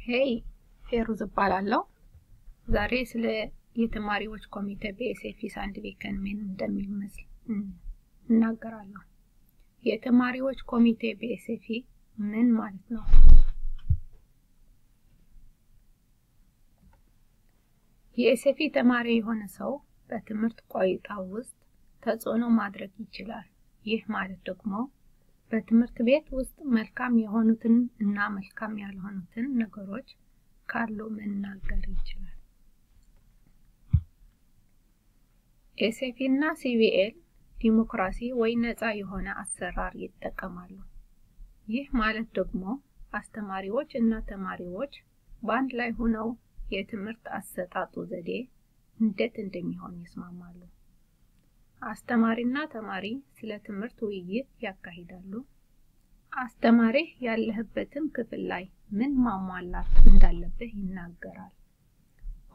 Hej, ፌሩዝ እባላለሁ። ዛሬ ስለ የተማሪዎች ኮሚቴ በ SFI ሳንድቪከን ምን እንደሚመስል እናገራለሁ። የተማሪዎች ኮሚቴ በ SFI ምን ማለት ነው? የ SFI ተማሪ የሆነ ሰው በትምህርት ቆይታው ውስጥ ተጽዕኖ ማድረግ ይችላል። ይህ ማለት ደግሞ በትምህርት ቤት ውስጥ መልካም የሆኑትን እና መልካም ያልሆኑትን ነገሮች ካሉ መናገር ይችላል። SFI እና CBL ዲሞክራሲ ወይ ነፃ የሆነ አሰራር ይጠቀማሉ። ይህ ማለት ደግሞ አስተማሪዎች እና ተማሪዎች በአንድ ላይ ሆነው የትምህርት አሰጣጡ ዘዴ እንዴት እንደሚሆን ይስማማሉ። አስተማሪና ተማሪ ስለ ትምህርት ውይይት ያካሂዳሉ። አስተማሪህ ያለህበትን ክፍል ላይ ምን ማሟላት እንዳለብህ ይናገራል።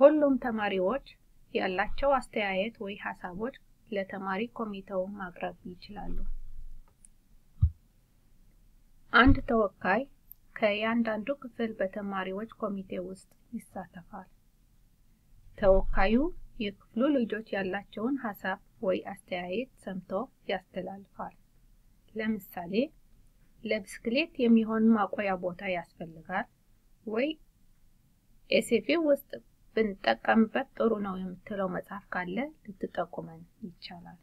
ሁሉም ተማሪዎች ያላቸው አስተያየት ወይ ሀሳቦች ለተማሪ ኮሚቴው ማቅረብ ይችላሉ። አንድ ተወካይ ከእያንዳንዱ ክፍል በተማሪዎች ኮሚቴ ውስጥ ይሳተፋል። ተወካዩ የክፍሉ ልጆች ያላቸውን ሀሳብ ወይ አስተያየት ሰምቶ ያስተላልፋል። ለምሳሌ ለብስክሌት የሚሆን ማቆያ ቦታ ያስፈልጋል ወይ SFI ውስጥ ብንጠቀምበት ጥሩ ነው የምትለው መጽሐፍ ካለ ልትጠቁመን ይቻላል።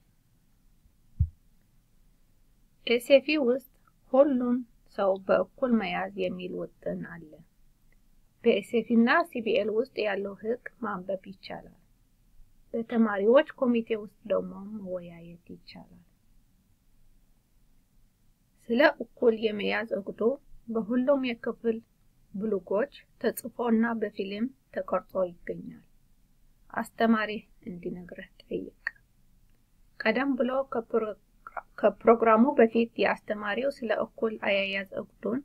SFI ውስጥ ሁሉን ሰው በእኩል መያዝ የሚል ውጥን አለ። በ SFI እና CBL ውስጥ ያለው ሕግ ማንበብ ይቻላል። በተማሪዎች ኮሚቴ ውስጥ ደግሞ መወያየት ይቻላል። ስለ እኩል የመያዝ እቅዱ በሁሉም የክፍል ብሎጎች ተጽፎ እና በፊልም ተቀርጾ ይገኛል። አስተማሪህ እንዲነግርህ ጠይቅ። ቀደም ብሎ ከፕሮግራሙ በፊት የአስተማሪው ስለ እኩል አያያዝ እቅዱን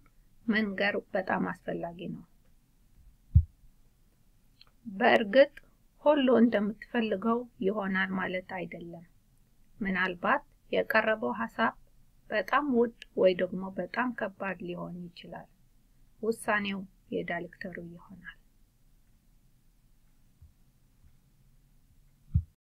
መንገር በጣም አስፈላጊ ነው። በእርግጥ ሁሉ እንደምትፈልገው ይሆናል ማለት አይደለም። ምናልባት የቀረበው ሀሳብ በጣም ውድ ወይ ደግሞ በጣም ከባድ ሊሆን ይችላል። ውሳኔው የዳይሬክተሩ ይሆናል።